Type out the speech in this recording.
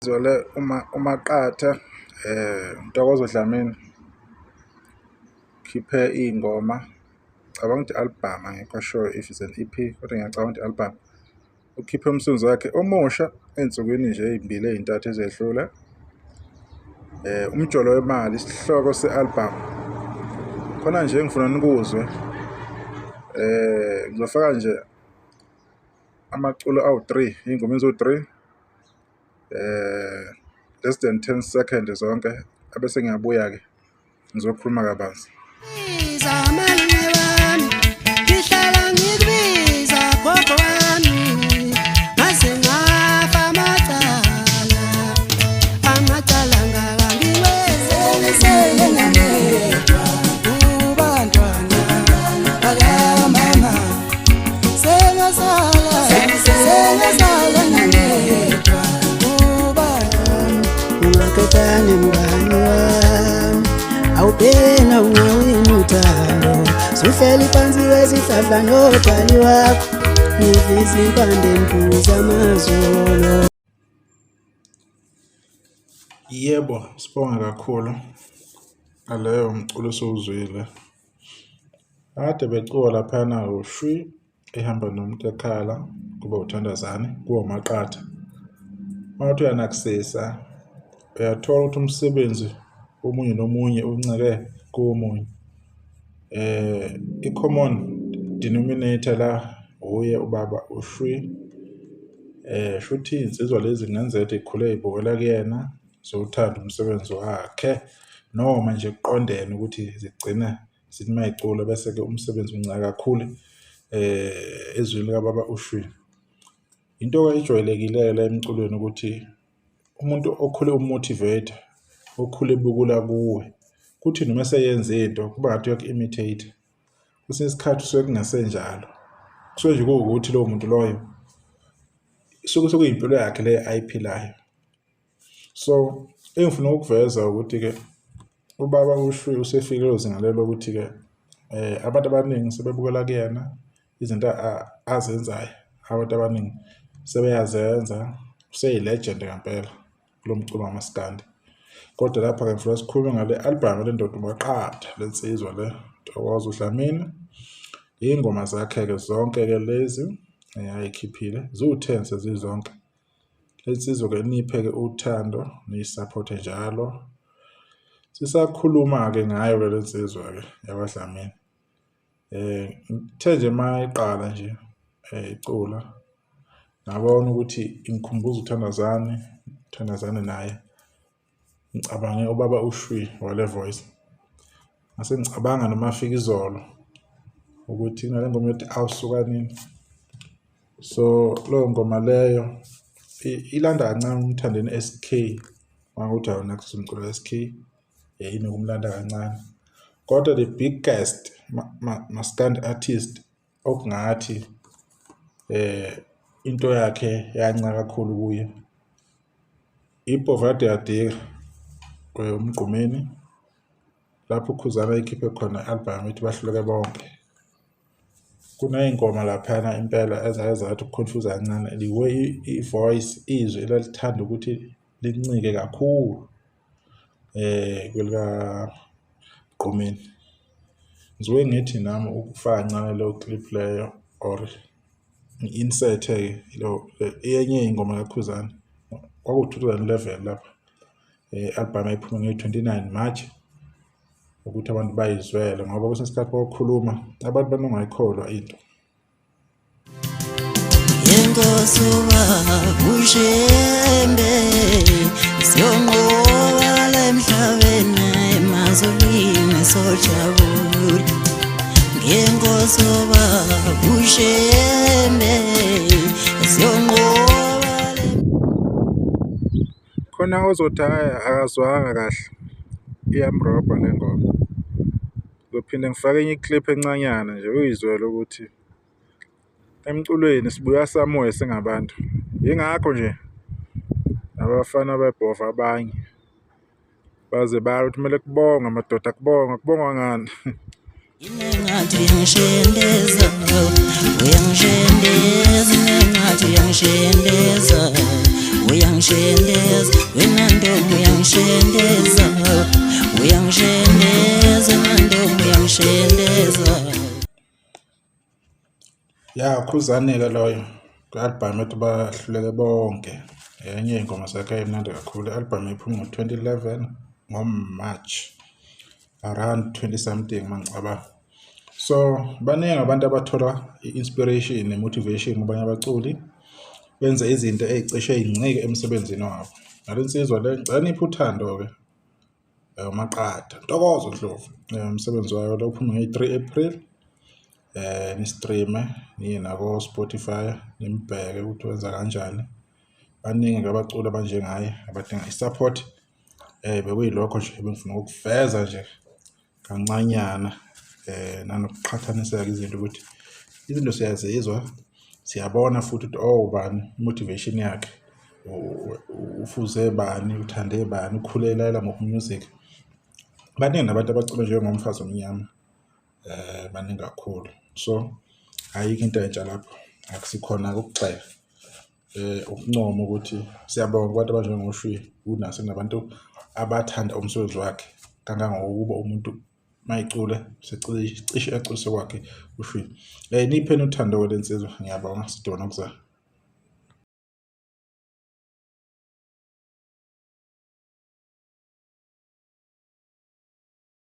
Zwele uma uMaqatha Ntokozo Dlamini khiphe iy'ngoma, ngicabanga ukuthi i-album angikho sure if it's an EP kodwa ngiyacabanga ukuthi i-album. Ukhiphe umsebenzi wakhe omusha ey'nsukwini nje ey'mbili ey'ntathu ezedlule. Umjolo wemali isihloko se-album. Khona nje engifuna nikuzwe ngizofaka nje amaculo awu-three, iy'ngoma eziwu-three less than 10 second zonke ebese ngiyabuya-ke ngizokhuluma kabanzi. Malume wami, ngihlala ngikubiza gogo wami, ngaze ngafa amacala, amacala ngaka ngiwenzele ngangedwa, kubantwana bakamama, sengasala, sengasala ngangedwa, kubantwana. Ungaketane mngani wami, awubhena ungawini uthando, suhleli phansi kwesihlahla nodali wakho, nidlisa impande niphuza amazolo. Yebo, sibonge kakhulu ngaleyo mculo esiwuzwile. Kade becula laphayana uShwi ehamba nomuntu ekhala kube uThandazani kube uMaqatha. Uma uthi uyanakisisa uyathola ukuthi umsebenzi womunye nomunye uncike komunye. I-common denominator la wuye ubaba uShwi. Shuthi iy'nsizwa lezi kungenzeka ukuthi y'khule y'bukela kuyena ziwuthanda umsebenzi wakhe noma nje kuqondene ukuthi zigcine zithi uma y'cula bese-ke umsebenzi uncika kakhulu ezwini likababa uShwi. Into-ke ejwayelekile-ke la emculweni ukuthi umuntu okhule umu-motivate-a, okhule ebukela kuwe, kuthi noma eseyenza into kuba ngathi uyaku-imitate-a. Kwesinye isikhathi kusuke kungasenjalo, kusuke nje kuwukuthi lowo muntu loyo suke sekuyimpilo yakhe le ayiphilayo. So engifuna ukukuveza ukuthi-ke ubaba uShwi usefike kulelo zinga lelo lokuthi-ke abantu abaningi sebebukela kuyena izinto azenzayo, abantu abaningi sebeyazenza, useyi-legend ngempela kulo mculo kamaskandi. Kodwa lapha-ke ngifuna sikhulume ngale album le ndoda uMaqatha, le nsizwa le Ntokozo Dlamini. Iy'ngoma zakhe-ke zonke-ke lezi ayikhiphile ziwu-ten sezizonke. Le nsizwa-ke niyiphe-ke uthando niyisaphothe njalo. Sisakhuluma-ke ngayo-ke le nsizwa-ke yakwaDlamini. Ngithe nje uma iqala nje icula ngabona ukuthi ingikhumbuza uThandazani, uThandazani naye ngicabange ubaba uShwi wale voice. Ngase ngicabanga noMafikizolo ukuthi kunale ngoma ethi awusuka nini. So leyo ngoma leyo ilanda kancane uMthandeni S_K uma kuwukuthi awunakho umculo ka-S_K inokumlanda kancane. Kodwa the biggest maskandi artist okungathi into yakhe yanca kakhulu kuye iBhovade Yadika uMgqumeni lapho uKhuzani ayikhiphe khona i-album ethi Bahluleke Bonke. Kuney'ngoma laphayana impela ezake zathi ukukhonfuza kancane the way i-voice izwi elalithanda ukuthi lincike kakhulu kwelika Gqumeni. Ngisuke ngithi nami ukufaka kancane leyo clip leyo or ngi-insert-e ke enye yey'ngoma kaKhuzani kwakuwu-2011 lapha i-album eyayiphuma ngeyi-29 March ukuthi abantu bayizwele ngoba kwesinye isikhathi bawukhuluma abantu banongayikholwa into. Inkosi ubaba uShembe siyonqoba la emhlabeni emazulwini sojabula ngenkosi ubaba uShembe siyonqoba la. Khona ozothi hhayi akazwanga kahle iyamrobha le ngoma. Ngizophinde ngifake enye i-clip encanyana nje uyizwele ukuthi emculweni sibuya somewhere singabantu. Yingakho nje nabafana bebhova abanye baze bala ukuthi kumele kubongwe madoda kubongwe, kubongwa ngani? Inengathi uyangishendeza, uyangishendeza, inengathi uyangishendeza, uyangishendeza. Uyangishendeza, uyangishendeza mantombi, uyangishendeza. Ya, uKhuzani-ke loyo kwi-album ethi Bahluleke Bonke, enye yey'ngoma zakhe ey'mnandi kakhulu. I-album iphume ngo-2011 ngo-March, around 20 something uma ngicabanga. So baningi abantu abathola i-inspiration ne-motivation kubanye abaculi, benze izinto ey'cishe y'ncike emsebenzini wabo. Nale nsizwa le ngicela niyiphe uthando-ke, uMaqatha, Ntokozo Ndlovu, umsebenzi wayo lo uphume ngeyi-3 April. Ni-stream-e niye nako-Spotify nimbheke ukuthi wenza kanjani. Baningi-ke abaculi abanjengaye abadinga i-support. Bekuyilokho nje ebengifuna ukukuveza nje kancanyana, nanokuqhathaniseka izinto ukuthi izinto siyazizwa, siyabona futhi ukuthi oh ubani i-motivation yakhe, ufuze bani, uthande bani, ukhule elalela muphi music. Baningi nabantu abacula njengomfazi omnyama, baningi kakhulu. So ayikho into entsha lapho, akusikhona ukugxeka, ukuncoma ukuthi siyabonga kubantu abanjengoShwi, kunase kunabantu abathanda umsebenzi wakhe kangangokuba umuntu mayecula secishe ecwise kwakhe uShwi. Niyipheni uthando-ke le nsizwa, ngiyabonga, sidibane ngokuzayo.